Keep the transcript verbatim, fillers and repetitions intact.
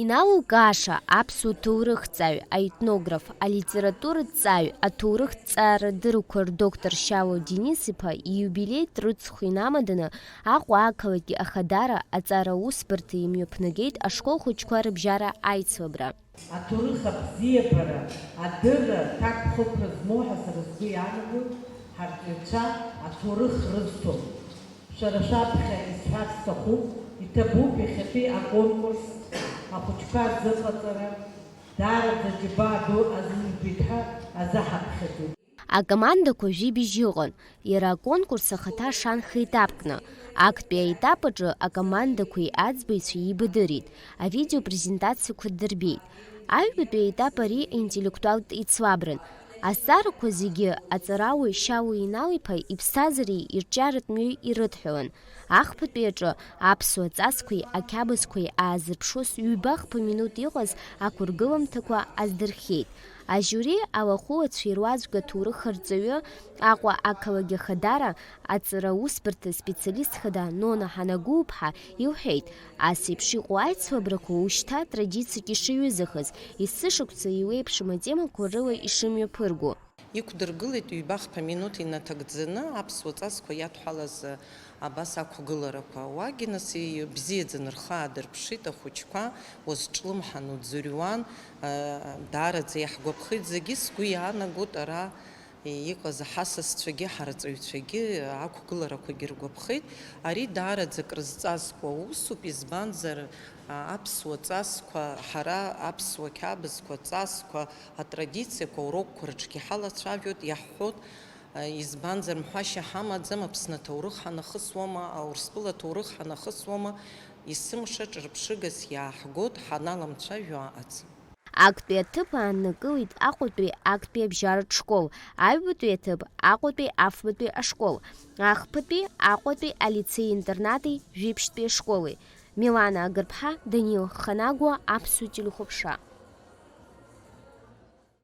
Инал Лкаша, аԥсуа ҭоурыхҭҵааҩ, аетнограф, алитератураҭҵааҩ, аҭоурыхҭҵаарадыррақәа рдоктор Шьалуа Денис-иԥа ииубилеи ҭрыцхә инамаданы Аҟәа ақалақь Ахадара аҵара аусбарҭа имҩаԥнагеит ашкол хәыҷқәа рыбжьара аицлабра. Аҭоурых абзиабара, адырра, ҭакԥхықәра змоу ҳәа сара сгәы иаанагоит ҳарҵаҩцәа аҭоурых рызҭо. Шәара шәаԥхьа исҳәар сҭахуп, иҭабуп иахьатәи аконкурс, ахәыҷқәа рзыҟаҵара, даараӡа џьабаа ду азыжәбеит ҳәа азаҳаԥхьаӡоит. Акомандақәа жәибжь ыҟан, иара аконкурс ахаҭа шанхеит аԥкны. Актәи аетап аҿы акомандақәеи аӡбаҩцәеи еибадырит, авидеопрезентациақәа дырбеит. Аҩбатәи аетап ари аинтеллектуалтә еицлабран. Азҵаарақәа зегьы аҵарауаҩ Шьалуа Инал-иԥа иԥсҭазаареи ирҿиаратә мҩеи ирыдҳәалан. Ахԥатәи аҿы аԥсуа ҵасқәеи ақьабзқәеи аазырԥшуаз ҩба-хԥа минуҭ иҟаз ақәыргыламҭақәа аздырхиеит. Ажиури алахәылацәа ируаӡәк аҭоурых арҵаҩы, Аҟәа ақалақь Ахадара аҵара аусбарҭа специалист хада Нона Ҳанагәыуԥҳа илҳәеит, ас еиԥш иҟоу аицлабрақәа ушьҭа традициак ишаҩызахаз, есышықәса еиуеиԥшым атемақәа рыла ишымҩаԥырго. Иқәдыргылеит ҩба-хԥа минуҭ инаҭагӡаны аԥсуа ҵасқәа иадҳәалаз абас ақәгыларақәа. Уагьы нас ибзиаӡаны рхы аадырԥшит ахәыҷқәа, уазҿлымҳан уӡырҩуан, даараӡа иаҳгәаԥхеит зегьы, сгәы иаанагоит ара иҟаз ҳасасцәагьы ҳарҵаҩцәагьы ақәгыларақәагьы ргәаԥхеит. Ари даараӡа акрызҵазкуа усуп, избанзар, аԥсуа ҵасқәа, ҳара аԥсуа қьабзқәа, ҵасқәа, атрадициақәа урокқәа рҿгьы ҳалацәажәоит, иаҳҳәоит, избанзар, мҳәашьа ҳамаӡам, Аԥсны аҭоурых ҳанахысуама, Аурыстәыла аҭоурых ҳанахысуама, есымша ҿырԥшыгас иааҳгоит ҳаналамцәажәо аҟаӡ. Актәи аҭыԥ ааннакылеит Аҟәатәи актәи абжьаратә школ, аҩбатәи аҭыԥ Аҟәатәи афбатәи ашкол, ахԥатәи Аҟәатәи алицеи-интернати жәиԥшьтәи ашколи. Милана Агырԥҳа, Данил Ханагәа, Аԥсуа телехәаԥшра.